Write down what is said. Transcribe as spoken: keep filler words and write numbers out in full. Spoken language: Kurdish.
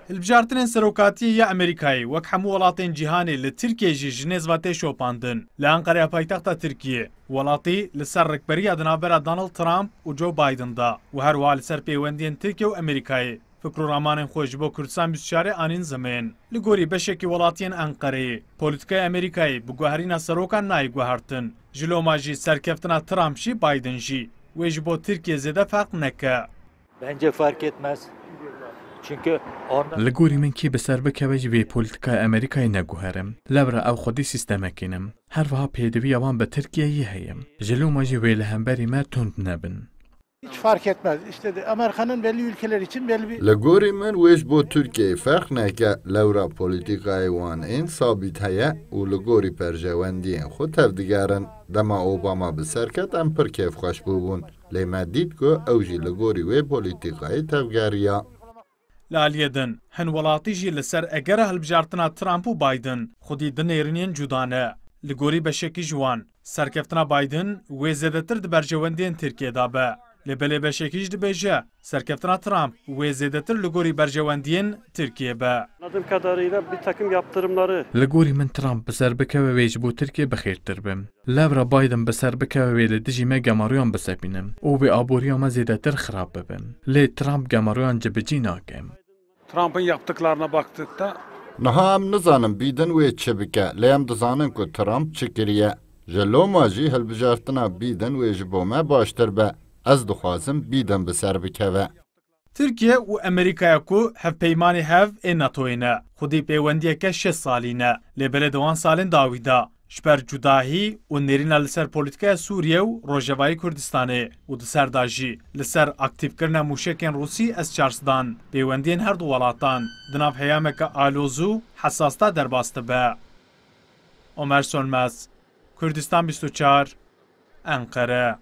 Hilbijartinên serokatiyê ya Amerîkayê wek hemû welatên cîhanê li Tirkiyê jî ji nêz ve tê şopandin. Li Enqereya paytexta Tirkiyê, welatî li ser rikberiya di navbera Donald Trump û Joe Biden de û her wiha li ser pêwendiyên Tirkiye û Amerîkayê fikr û ramanên xwe ji bo Kurdistan bîst û çarê anîn zimên. Li gorî beşekî welatiyên Enqereyê, polîtîkaya Amerîkayê bi guherîna serokan nayê guhertin. Ji loma jî serkeftina Trump jî Biden jî wê ji bo Tirkiye zêde ferq neke. Bence fark etmez. Çünkü onlar Li gorî min kî bi ser bikeve jî vê polîtîkaya Amerîkayê neguherim. Lewra ew xwedî sîstemekî ne. Her wiha pêdiviya wan bi Tirkiyeyê heye. Ji loma jî wê li hemberî me tund nebin. Hiç fark etmez. İşte de Amerika'nın belli ülkeler için belli bir Li gorî min wê ji bo Tirkiyeyê ferq neke. Lewra polîtîkayê wan ên sabît heye û li gorî perjewendiyên xwe tevdigerin. Dema Obama bi ser ket em pir kêfxweş bûbûn. Lê me dît ku ew jî li gorî wê polîtîkayê tevgeriya. Li aliyê din, hin welatî jî li ser egera hilbijartina Trump û Biden xwedî du nêrînên cuda ne. Li gorî beşekî ji wan, serkeftina Biden wê zêdetir di berjewendiyên Tirkiyê de be. Lê belê beşekî jî dibêje, serkeftina Trump wê zêdetir li gorî berjewendiyên Tirkiyê be. Anladığım kadarıyla bir takım yaptırımları Li gorî min Trump bi ser bikeve wê ji bo Tirkiyê bi xêrtir be. Lewra Biden bi ser bikeve wê li dijî me gemaroyan bisepîne û wê aboriya me zêdetir xirab bibe. Lê Trump gemaroyan cibicî nake. Trump'ın yaptıklarına baktıkta Niha em nizanin Biden wê çi bike, lê em dizanin ku Trump çi kiriye. Ji loma jî hilbijartina Biden wê ji bo me baştir be. Ez dixwazim Biden bi ser bikeve. Tirkiye û Amerîkaya ku hevpeymanê hev ê NATOyê ne, xwedî pêwendiyeke şêst salî ne, lê belê di wan salên dawî de ji ber cudahî û nêrîna li ser polîtîkaya Sûriye û Rojavayê Kurdistanê û di ser de jî li ser aktîfkirina mûşekên Rûsî S çar sedan pêwendiyên her du welatan di nav heyameke aloz û hesas de derbas dibe. Omer Sönmez, Kurdistan bîst û çar, Enqere.